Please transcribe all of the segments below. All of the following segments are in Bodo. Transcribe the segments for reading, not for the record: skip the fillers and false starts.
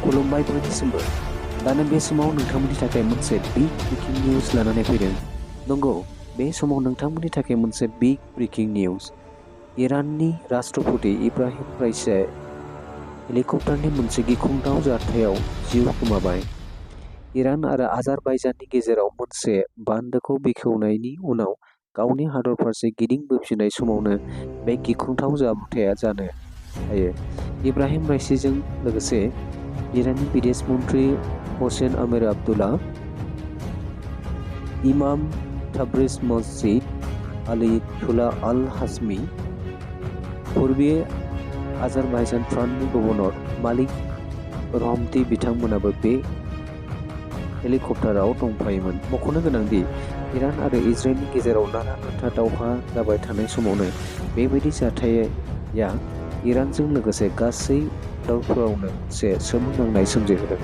खुलुमबाय बयनिसिमबो। दानो बे समाव नोंथांमोननि थाखाय मोनसे बिग ब्रेकिं निउज लानानै फैदों। नंगौ, बे समाव नोंथांमोननि थाखाय मोनसे बिग ब्रेकिं निउज। इराननि राष्ट्रपति इब्राहिम राइसिया हेलिकप्टारनि मोनसे गिख्रंथाव जाथायाव जिउ गोमाबाय। इरान आरो आजारबाइजाननि गेजेराव मोनसे बान्दोखौ बेखेवनायनि उनाव गावनि हादर फारसे गिदिंबोफिननाय समावनो बे गिख्रंथाव जाब्रबथाया जानो हायो। इब्राहिम राइसिजों लोगोसे इराननि बिदेश मन्त्रि हसेन आमिर आब्दुल्ला, इमाम ताब्रिज मस्जिद, आयतुल्ला अल हाशमी, पूर्वी आजारबाइजान फ्रन्टनि गभर्नर मालिक रहमती बिथांमोनाबो बे हेलिकप्टाराव दंफायोमोन। मख'नो गोनांदि इरान आरो इजराइलनि गेजेराव नारा नाथा दावहा जाबाय थानाय समावनो बेबायदि जाथाया इरानजों लोगोसे गासै हादरफोरावनो मोनसे सोमोनांनाय सोमजिहोदों।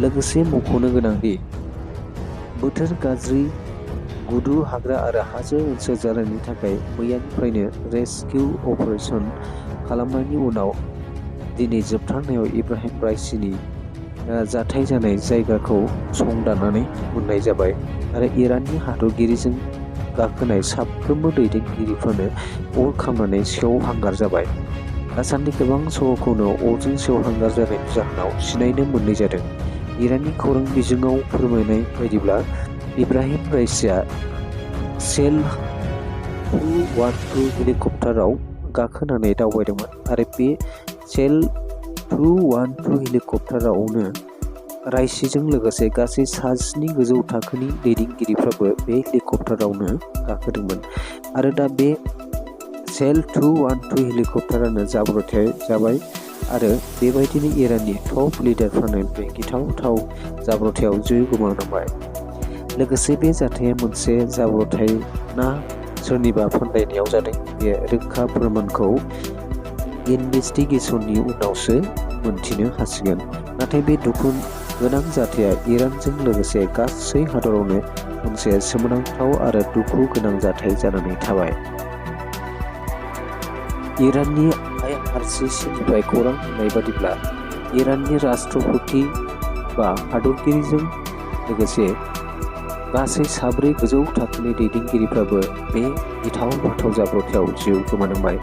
लोगोसे मख'नो गोनांदि बोथोर गाज्रि, गुदु हाग्रा आरो हाजो ओनसोल जानायनि थाखाय मैयानिफ्रायनो रेस्किउ अपारेसन खालामनायनि उनाव दिनै जोबथारनायाव इब्राहिम राइसिनि जाथाय जानाय जायगाखौ संदाननानै मोननाय जाबाय आरो इराननि हादरगिरिजों गाखोनाय साफ्रोमबो दैदेनगिरिफ्रानो अर खामनानै सेवहांगार जाबाय। दासान्दि गोबां सहरखौनो अरजों सेवहांगार जानायनि जाहोनाव सिनायनो मोननाय जादों। इराननि खौरां बिजोङाव फोरमायनाय बायदिब्ला इब्राहिम राइसिया सेल 212 हेलिकप्टाराव गाखोनानै दावबायदोंमोन आरो बे सेल 212 हेलिकप्टारावनो राइसिजों लोगोसे गासै 7 गोजौ थाखोनि दैदेनगिरिफ्राबो बे हेलिकप्टारावनो गाखोदोंमोन आरो दा बे सेल 212 हेलिकप्टारानो जाब्रबथाय जाबाय आरो बेबायदिनो इराननि टप लिडारफ्रानो बे गिथावथाव जाब्रबथायाव जिउ गोमानांबाय। लोगोसे बे जाथाया मोनसे जाब्रबथाय ना सोरनिबा फान्दायनायाव जादों, बे रोखा फोरमानखौ इनभेस्टिगेशननि उनावसो मोनथिनो हासिगोन। नाथाय बे दुखु गोनां जाथाया इरानजों लोगोसे गासै हादरावनो मोनसे सोमोनांथाव आरो दुखु गोनां जाथाय जानानै थाबाय। इराननि IRGCनिफ्राय खौरां मोननाय बादिब्ला इराननि राष्ट्रपति बा हादरगिरिजों लोगोसे गासै 7 गोजौ थाखोनि दैदेनगिरिफ्राबो बे गिथाव बाथाव जाब्रबथायाव जिउ गोमानांबाय।